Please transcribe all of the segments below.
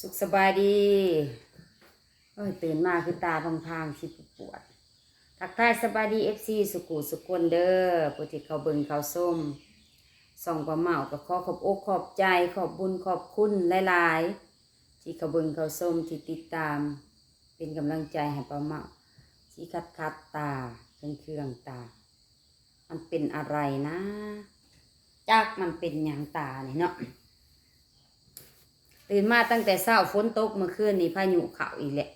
ສຸກສະບາຍດີ. ໂອ້ຍ ຕື່ນມາຄືຕາພາງໆ ຊິປວດ. ທັກທາຍສະບາຍດີ ເອັຟຊີ ສຸກູສຸຄົນເດີ ຜູ້ທີ່ເຂົ້າເບິ່ງເຂົ້າຊົມຊ່ອງປ້າເມົາ. ກໍຂໍຂອບອົກຂອບໃຈ ຂອບບຸນຂອບຄຸນຫຼາຍໆ ທີ່ເຂົ້າເບິ່ງເຂົ້າຊົມ ທີ່ຕິດຕາມ ເປັນກຳລັງໃຈໃຫ້ປ້າເມົາ. ຊິຂັດໆຕາ ເຄືອງໆຕາ ມັນເປັນອະໄລນະ? ຈັກມັນເປັນຫຍັງຕານີ້ເນາະ. ຕື່ນມາຕັ້ງແຕ່ເຊົ້າ ຝົນຕົກເມື່ອຄືນນີ້ ພາຍຸເຂົ້າອີກແລ້ວ.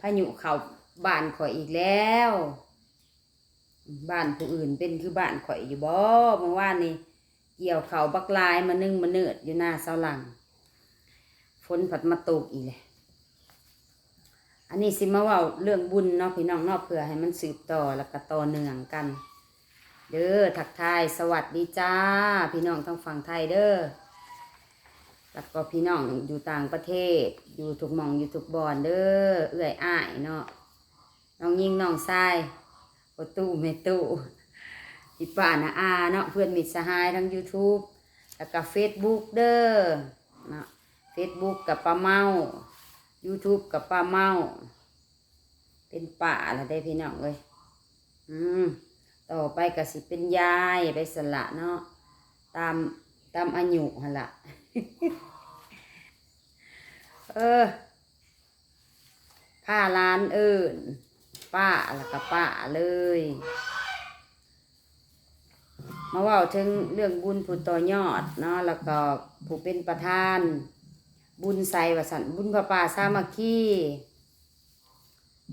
ພາຍຸເຂົ້າບ້ານຂ້ອຍອີກແລ້ວ. ບ້ານຜູ້ອື່ນເປັນຄືບ້ານຂ້ອຍຢູ່ບໍ່? ເມື່ອວານນີ້ກ່ຽວເຂົ້າບັກຫຼາຍ ມະນຶງມະເນີດຢູ່ນາຊາວຫຼັງ. ຝົນພັດມາຕົກອີກແຫຼະ. ອັນນີ້ຊິມາເວົ້າເລື່ອງບຸນເນາະພີ່ນ້ອງເນາະ ເພື່ອໃຫ້ມັນສືບຕໍ່ ແລ້ວກໍຕໍ່ເນື່ອງກັນເດີ. ທັກທາຍສະຫວັດດີຈ້າ ພີ່ນ້ອງທາງຝັ່ງໄທເດີ ແລ້ວກໍພີ່ນ້ອງຢູ່ຕ່າງປະເທດ ຢູ່ທຸກໝ່ອງຢູ່ທຸກບ່ອນເດີ ເອື້ອຍອ້າຍເນາະ ນ້ອງຍິງນ້ອງຊາຍ ພໍ່ຕູ້ແມ່ຕູ້ ພີ່ປ້ານ້າອາເນາະ ເພື່ອນມິດສະຫາຍທາງ YouTube ແລ້ວກໍ Facebook ເດີເນາະ. Facebook ກໍປ້າເມົາ YouTube ກໍປ້າເມົາ ເປັນປ້າລະເດ້ພີ່ນ້ອງເອີຍ. ອືມ ຕໍ່ໄປກໍຊິເປັນຍາຍໄປຊັ້ນລະເນາະ ຕາມ ຕາມອາຍຸຫັ້ນລະ. ເອີ ພາຫຼານເອີ້ນປ້າ ແລ້ວກໍປ້າເລີຍ. ມາເວົ້າເຖິງເລື່ອງບຸນຜູ້ຕໍ່ຍອດເນາະ ແລ້ວກໍຜູ້ເປັນປະທານບຸນໃສວ່າຊັ້ນ ບຸນຜ້າປ່າສາມັກຄີ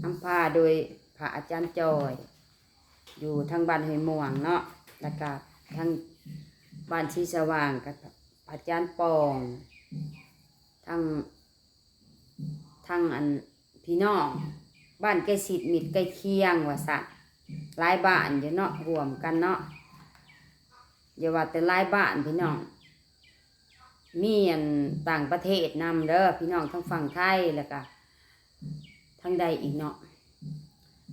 ນຳພາໂດຍພະອາຈານຈ່ອຍ ຢູ່ທາງບ້ານຫ້ວຍມ່ວງເນາະ ແລ້ວກໍທາງບ້ານສີສະຫວ່າງ ກໍພະອາຈານປອງ ທັງ ທັງອັນພີ່ນ້ອງບ້ານໃກ້ຊິດມິດໃກ້ຄຽງວ່າຊັ້ນ ຫຼາຍບ້ານຢູ່ເນາະ ຮ່ວມກັນເນາະ. ຢ່າວ່າແຕ່ຫຼາຍບ້ານພີ່ນ້ອງ ມີອັນຕ່າງປະເທດນຳເດີ ພີ່ນ້ອງທາງຝັ່ງໄທ ແລ້ວກະທາງໃດອີກເນາະ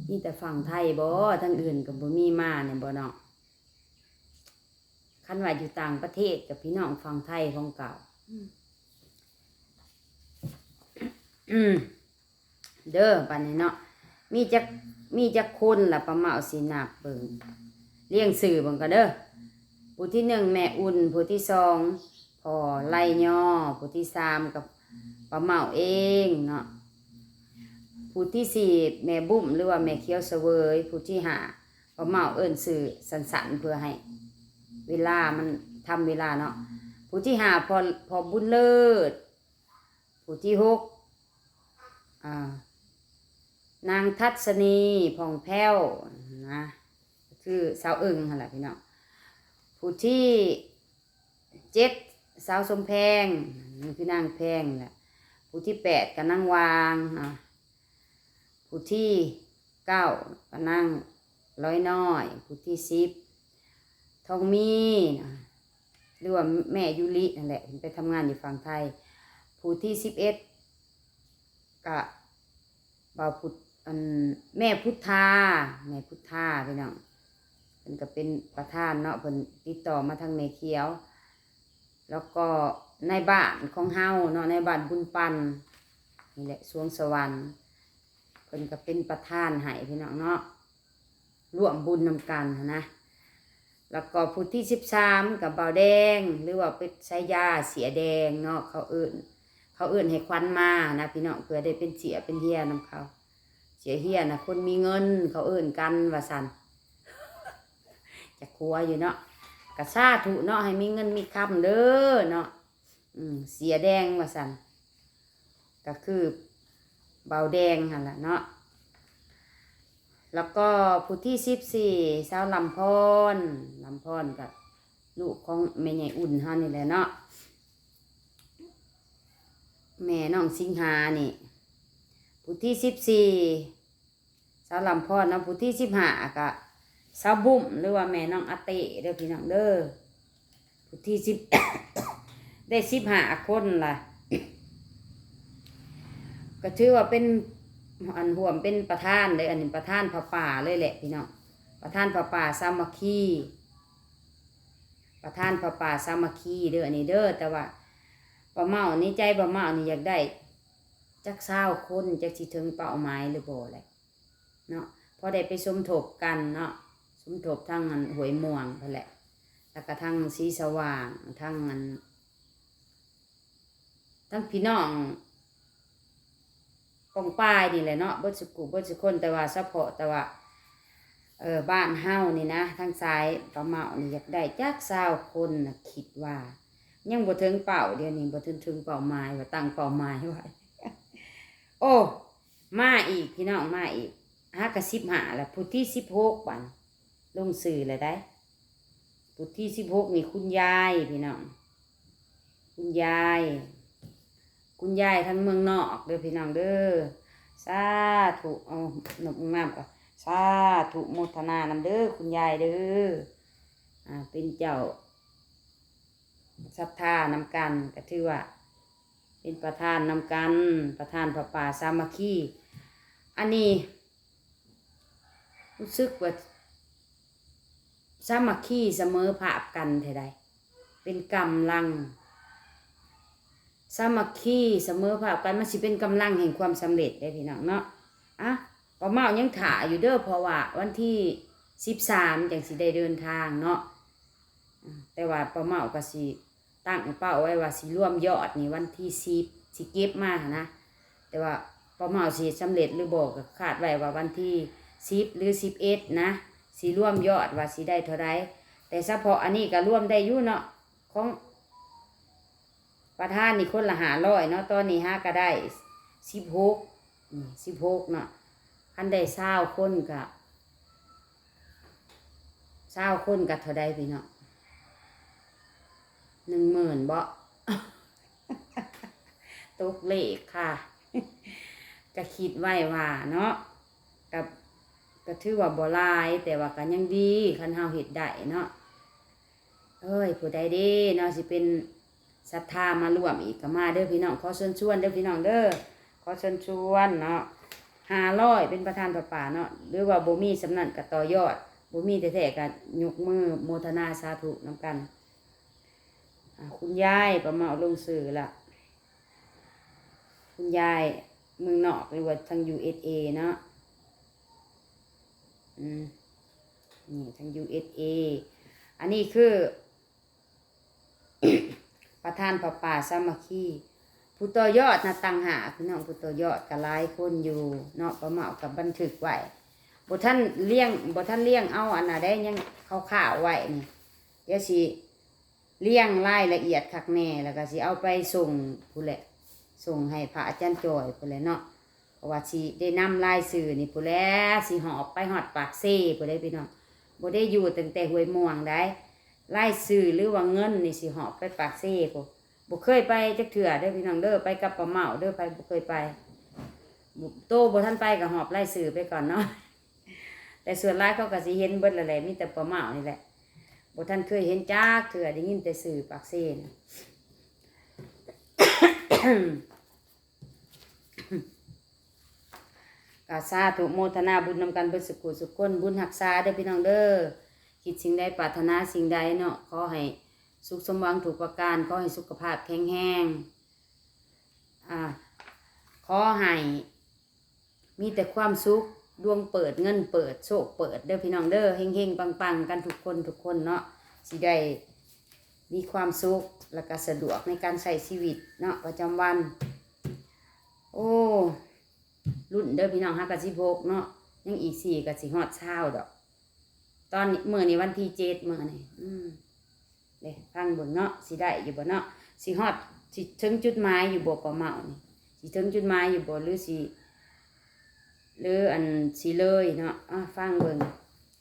ມີແຕ່ຝັ່ງໄທບໍ? ທາງອື່ນກໍບໍ່ມີມາແມ່ນບໍ່ເນາະ? ຄັນວ່າຢູ່ຕ່າງປະເທດກໍພີ່ນ້ອງຝັ່ງໄທຂອງເກົ່າ. ອືມ ເດີ ບາດນີ້ເນາະ ມີຈັກ ມີຈັກຄົນລະ ປ້າເມົາຊິນັບເບິ່ງ ລຽງຊື່ເບິ່ງກ່ອນເດີ. ຜູ້ທີໜຶ່ງ ແມ່ອຸ່ນ, ຜູ້ທີສອງ ພໍ່ໄລຍໍ, ຜູ້ທີສາມ ກໍປ້າເມົາເອງເນາະ, ຜູ້ທີສີ່ ແມ່ບຸ້ມ ຫຼືວ່າແມ່ຂຽວສະເຫວີຍ, ຜູ້ທີຫ້າ ປ້າເມົາເອີ້ນຊື່ສັ້ນໆ ເພື່ອໃຫ້ເວລາມັນທຳເວລາເນາະ, ຜູ້ທີຫ້າ ພໍ່ ພໍ່ບຸນເລີດ, ຜູ້ທີຫົກ ອ່າ ນາງທັດສະນີ ຜ່ອງແພ້ວນະ ຄືສາວເອິງຫັ້ນລະພີ່ນ້ອງ, ຜູ້ທີເຈັດ ສາວສົມແພງ ຄືນາງແພງແຫຼະ, ຜູ້ທີແປດ ກໍນາງຫວ່າງນະ, ຜູ້ທີເກົ້າ ກໍນາງຫຼອຍນ້ອຍ, ຜູ້ທີສິບ ທອງມີນະ ຫຼືວ່າແມ່ຢູລິນັ້ນແຫຼະ ເພິ່ນໄປທຳງານຢູ່ຝັ່ງໄທ, ຜູ້ທີສິບເອັດ ກະບ່າວພຸດ ອັນ ແມ່ພຸດທາ ແມ່ພຸດທາພີ່ນ້ອງ, ເພິ່ນກໍເປັນປະທານເນາະ, ເພິ່ນຕິດຕໍ່ມາທາງແມ່ຂຽວ, ແລ້ວກໍໃນບ້ານຂອງເຮົາເນາະ ໃນບ້ານບຸນປັນນີ້ແຫຼະ ສວງສະຫວັນ ເພິ່ນກໍເປັນປະທານໃຫ້ພີ່ນ້ອງເນາະ ຮ່ວມບຸນນຳກັນຫັ້ນນະ. ແລ້ວກໍຜູ້ທີສິບສາມ ກໍບ່າວແດງ ຫຼືວ່າເປັນສາຍາເສຍແດງເນາະ ເຂົາເອີ້ນ ເຂົາເອີ້ນໃຫ້ຂວັນມານະພີ່ນ້ອງ ເພື່ອໄດ້ເປັນເສຍເປັນເຮຍນຳເຂົາ, ເສຍເຮຍນະຄົນມີເງິນ ເຂົາເອີ້ນກັນວ່າຊັ້ນ, ຈັກຄົວຢູ່ເນາະ, ກໍສາທຸເນາະ ໃຫ້ມີເງິນມີຄຳເດີເນາະ. ອືມ ເສຍແດງວ່າຊັ້ນ ກໍຄືບ່າວແດງຫັ້ນລະເນາະ. ແລ້ວກໍຜູ້ທີສິບສີ່ ສາວລຳພອນ, ລຳພອນກໍລູກຂອງແມ່ໃຫຍ່ອຸ່ນເຮົານີ້ແຫຼະເນາະ, ແມ່ນ້ອງສິງຫານີ້. ຜູ້ທີສິບສີ່ ສາວລຳພອນເນາະ, ຜູ້ທີສິບຫ້າ ກະສາວບຸ້ມ ຫຼືວ່າແມ່ນ້ອງອາເຕ້ເດີພີ່ນ້ອງເດີ. ຜູ້ທີສິບ ໄດ້ສິບຫ້າຄົນລະ ກໍຖືວ່າເປັນ ອັນ ຮ່ວມເປັນປະທານເດີ, ອັນນີ້ປະທານຜ້າປ່າເລີຍແຫຼະພີ່ນ້ອງ, ປະທານຜ້າປ່າສາມັກຄີ. ປະທານຜ້າປ່າສາມັກຄີເດີ ອັນນີ້ເດີ, ແຕ່ວ່າ ປ້າເມົ້ານີ້ ໃຈປ້າເມົ້ານີ້ຢາກໄດ້ຈັກຊາວຄົນ ຈັກຊິເຖິງເປົ້າໝາຍຫຼືບໍ່ແຫຼະເນາະ. ພໍໄດ້ໄປສົມທົບກັນເນາະ ສົມທົບທາງອັນຫ້ວຍມ່ວງພຸ້ນແຫຼະ ແລ້ວກະທາງສີສະຫວ່າງ ທາງອັນ ທັງພີ່ນ້ອງປ້ອງປາຍນີ້ແຫຼະເນາະ ເບິດສຸຂູເບິດສຸຄົນ ແຕ່ວ່າສະເພາະແຕ່ວ່າ ເອີ ບ້ານເຮົານີ້ນະ ທາງສາຍປ້າເມົ້ານີ້ຢາກໄດ້ຈັກຊາວຄົນນະ ຄິດວ່າຍັງບໍ່ເຖິງເປົ້າ ດຽວນີ້ບໍ່ທັນເຖິງເປົ້າໝາຍ ວ່າຕັ້ງເປົ້າໝາຍໄວ້. ໂອ້ ມາອີກ ພີ່ນ້ອງ ມາອີກ ຫາກະສິບຫ້າລະ ຜູ້ທີສິບຫົກ ບາດນີ້ລົງຊື່ແລ້ວໃດ໋. ຜູ້ທີສິບຫົກນີ້ຄຸນຍາຍ ພີ່ນ້ອງ ຄຸນຍາຍ ຄຸນຍາຍທາງເມືອງນອກເດີພີ່ນ້ອງເດີ. ສາທຸ ເອົາ ນົບງາມກ່ອນ ສາທຸໂມທະນານຳເດີຄຸນຍາຍເດີ. ອ່າ ເປັນເຈົ້າສັດທານຳກັນ ກໍຖືວ່າເປັນປະທານນຳກັນ ປະທານຜ້າປ່າສາມັກຄີ. ອັນນີ້ ຮູ້ສຶກວ່າສາມັກຄີສະເໝີພາບກັນແທ້ໃດ໋ ເປັນກຳລັງ ສາມັກຄີສະເໝີພາບກັນ ມັນຊິເປັນກຳລັງແຫ່ງຄວາມສຳເລັດເດ້ພີ່ນ້ອງເນາະ. ອະ ປ້າເມົ້າຍັງຖ້າຢູ່ເດີ ເພາະວ່າວັນທີສິບສາມຈັ່ງຊິໄດ້ເດີນທາງເນາະ. ອາ ແຕ່ວ່າປ້າເມົ້າກໍຊິຕັ້ງເປົ້າໄວ້ວ່າຊິລວມຍອດນີ້ວັນທີສິບ ຊິເກັບມາຫັ້ນນະ. ແຕ່ວ່າປ້າເມົ້າຊິເຮັດສຳເລັດຫຼືບໍ່ ກໍຄາດໄວ້ວ່າວັນທີສິບ ຫຼື ສິບເອັດ ນະ ຊິລວມຍອດວ່າຊິໄດ້ເທົ່າໃດ. ແຕ່ສະເພາະອັນນີ້ກໍລວມໄດ້ຢູ່ເນາະ ຂອງປະທານນີ້ຄົນລະຫ້າຮ້ອຍເນາະ. ຕອນນີ້ຫາກໍໄດ້ສິບຫົກ ອືມ ສິບຫົກເນາະ. ຄັນໄດ້ຊາວຄົນກໍ ຊາວຄົນກໍເທົ່າໃດພີ່ນ້ອງ ໜຶ່ງໝື່ນບໍ? ຕົກເລກຄ່ະ ກໍຄິດໄວ້ວ່າເນາະ ກໍ ກໍຖືວ່າບໍ່ຫຼາຍ ແຕ່ວ່າກໍຍັງດີ ຄັນເຮົາເຮັດໄດ້ເນາະ. ເອີຍ ຜູ້ໃດເດ້ເນາະ ຊິເປັນສັດທາມາຮ່ວມອີກກໍມາເດີພີ່ນ້ອງ. ຂໍເຊີນຊວນເດີພີ່ນ້ອງເດີ ຂໍເຊີນຊວນເນາະ. ຫ້າຮ້ອຍ ເປັນປະທານຜ້າປ່າເນາະ ຫຼືວ່າບໍ່ມີສ່ຳນັ້ນກໍຕໍ່ຍອດ ບໍ່ມີແທ້ໆກໍຍົກມືໂມທະນາສາທຸນຳກັນ. ອາ ຄຸນຍາຍ ປ້າເມົ້າລົງຊື່ລະ ຄຸນຍາຍເມືອງນອກ ຫຼືວ່າທາງ ຢູເອສເອ ເນາະ. ອືມ ນີ້ທາງ ຢູເອສເອ ອັນນີ້ຄື ປະທານຜ້າປ່າສາມັກຄີ ຜູ້ຕໍ່ຍອດນະຕ່າງຫາກ ພີ່ນ້ອງ ຜູ້ຕໍ່ຍອດກໍຫຼາຍຄົນຢູ່ເນາະ. ປ້າເມົ້າກໍບັນທຶກໄວ້ ບໍ່ທັນລຽງ ບໍ່ທັນລຽງເອົາອັນນະໄດ໋ ຍັງຄ່າວໆໄວ້ນີ້ ດຽວຊິລຽງລາຍລະອຽດຄັກແນ່ ແລ້ວກໍຊິເອົາໄປສົ່ງພຸ້ນແຫຼະ ສົ່ງໃຫ້ພະອາຈານຈ່ອຍພຸ້ນແຫຼະເນາະ. ເພາະວ່າຊິໄດ້ນຳລາຍຊື່ນີ້ພຸ້ນແຫຼະ ຊິຫອບໄປຮອດປາກເຊພຸ້ນເດ້ພີ່ນ້ອງ ບໍ່ໄດ້ຢູ່ຕັ້ງແຕ່ຫ້ວຍມ່ວງໃດ໋. ລາຍຊື່ ຫຼືວ່າເງິນນີ້ຊິຫອບໄປປາກເຊພຸ້ນ. ບໍ່ເຄີຍໄປຈັກເທື່ອເດີພີ່ນ້ອງເດີ ໄປກັບປ້າເມົ້າເດີ ໃຜບໍ່ເຄີຍໄປ ໂຕບໍ່ທັນໄປກໍຫອບລາຍຊື່ໄປກ່ອນເນາະ. ແຕ່ສ່ວນຫຼາຍເຂົາກໍຊິເຫັນເບິດແລ້ວແຫຼະ ມີແຕ່ປ້າເມົ້ານີ້ແຫຼະ ບໍ່ທັນເຄີຍເຫັນຈັກເທື່ອ ໄດ້ຍິນແຕ່ຊື່ປາກເຊນະ. ກໍສາທຸໂມທະນາບຸນນຳກັນເບິດສຸຂູສຸຄົນ ບຸນຮັກສາເດີພີ່ນ້ອງເດີ. ຄິດສິ່ງໃດປາດຖະໜາສິ່ງໃດເນາະ ຂໍໃຫ້ສຸກສົມຫວັງທຸກປະການ ຂໍໃຫ້ສຸຂະພາບແຂງແຮງ ອາ ຂໍໃຫ້ມີແຕ່ຄວາມສຸກ ດວງເປີດ ເງິນເປີດ ໂຊກເປີດເດີພີ່ນ້ອງເດີ ເຮັງໆປັງໆກັນທຸກຄົນທຸກຄົນເນາະ ຊິໄດ້ ມີຄວາມສຸກ ແລ້ວກະສະດວກໃນການໃຊ້ຊີວິດເນາະ ປະຈຳວັນ. ໂອ້ ລຸ້ນເດີພີ່ນ້ອງ ຫາກະສິບຫົກເນາະ ຍັງອີກສີ່ກະຊິຮອດຊາວດອກ. ຕອນນີ້ ມື້ນີ້ວັນທີເຈັດ ມື້ນີ້ ອືມ ເດ້ ຟັງເບິ່ງເນາະ ຊິໄດ້ຢູ່ບໍ່ເນາະ ຊິຮອດ ຊິເຖິງຈຸດໝາຍຢູ່ບໍ່ ປ້າເມົ້ານີ້ ຊິເຖິງຈຸດໝາຍຢູ່ບໍ່ ຫຼືຊິ ຫຼືອັນຊິເລີຍເນາະ ອາ ຟັງເບິ່ງ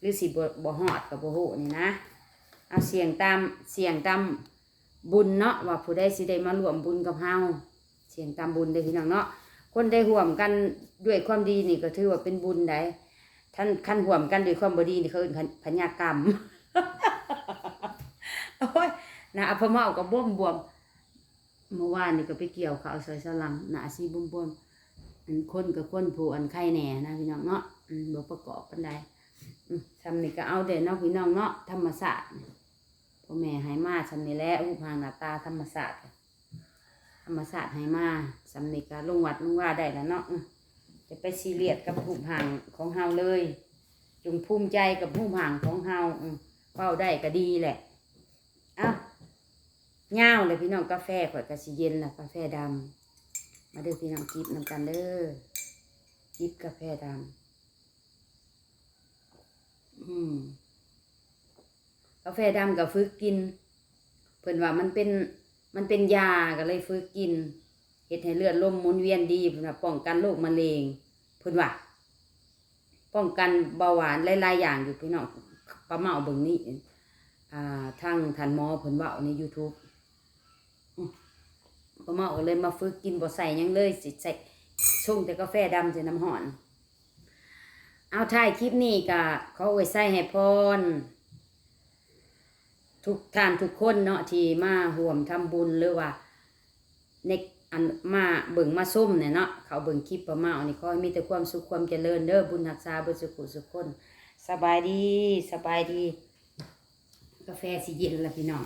ຫຼືຊິບໍ່ ບໍ່ຮອດກໍບໍ່ຮູ້ນີ້ນະ. ເອົາ ສ່ຽງຕາມ ສ່ຽງຕາມບຸນເນາະ ວ່າຜູ້ໃດຊິໄດ້ມາຮ່ວມບຸນກັບເຮົາ ສ່ຽງຕາມບຸນເດີພີ່ນ້ອງເນາະ. ຄົນໄດ້ຮ່ວມກັນດ້ວຍຄວາມດີນີ້ກໍຖືວ່າເປັນບຸນໃດ໋ ຄັນ ຄັນຮ່ວມກັນດ້ວຍຄວາມບໍ່ດີນີ້ ເຂົາເອີ້ນພະ ພະຍາກຳ. ໂອ້ຍ ໜ້າອະພະເມົ້າກໍບວມໆ ເມື່ອວານນີ້ກໍໄປກ່ຽວເຂົ້າຊ່ອຍສາວຫຼັງ ໜ້າສີບວມໆ ອັນຄົນກໍຄົນຜູ້ອັນໄຄແນ່ນະພີ່ນ້ອງເນາະ ອືມ ບໍ່ປະກອບປານໃດ. ອືມ ຊ່ຳນີ້ກໍເອົາແດ່ເນາະພີ່ນ້ອງເນາະ ທຳມະຊາດ ພໍ່ແມ່ໃຫ້ມາຊ່ຳນີ້ແຫຼະ ຮູບຮ່າງໜ້າຕາທຳມະຊາດ. ທຳມະຊາດໃຫ້ມາ ສ່ຳນີ້ກໍລົງວັດລົງວາໄດ້ລະເນາະ. ອື ຢ່າໄປຊີຣຽສກັບຮູບຮ່າງຂອງເຮົາເລີຍ, ຈົ່ງພູມໃຈກັບຮູບຮ່າງຂອງເຮົາ. ອື ເວົ້າໄດ້ກໍດີແຫຼະ. ເອົ້າ ຍາວແລ້ວພີ່ນ້ອງ, ກາແຟຂ້ອຍກໍຊິເຢັນລະ, ກາແຟດຳ. ມາເດີພີ່ນ້ອງ, ຈິບນຳກັນເດີ, ຈິບກາແຟດຳ. ອືມ ກາແຟດຳກໍຝຶກກິນ, ເພິ່ນວ່າມັນເປັນ ມັນເປັນຢາ ກໍເລີຍຝຶກກິນ, ເຮັດໃຫ້ເລືອດລົມໝູນວຽນດີ, ເພິ່ນວ່າປ້ອງກັນໂລກມະເຮັງ, ເພິ່ນວ່າປ້ອງກັນເບົາຫວານ ຫຼາຍໆຢ່າງຢູ່ພີ່ນ້ອງ. ປ້າເມົາເບິ່ງນີ້ ອ່າ ທາງທ່ານໝໍເພິ່ນເວົ້າໃນຢູທູບ. ອື ປ້າເມົາກໍເລີຍມາຝຶກກິນ, ບໍ່ໃສ່ຫຍັງເລີຍ, ຊິໃສ່ ຊົງແຕ່ກາແຟດຳໃສ່ນ້ຳຮ້ອນ. ເອົາ ທ້າຍຄລິບນີ້ກໍຂໍອວຍໄຊໃຫ້ພອນທຸກທ່ານທຸກຄົນເນາະ ທີ່ມາຮ່ວມທຳບຸນ ຫຼືວ່າໃນ ອັນ ມາເບິ່ງມາຊົມນີ້ເນາະ, ເຂົ້າເບິ່ງຄລິບປ້າເມົານີ້ ຂໍໃຫ້ມີແຕ່ຄວາມສຸກຄວາມຈະເລີນເດີ, ບຸນຮັກສາເບິດສູ່ຜູ້ສູ່ຄົນ. ສະບາຍດີ, ສະບາຍດີ. ກາແຟຊິເຢັນລະພີ່ນ້ອງ.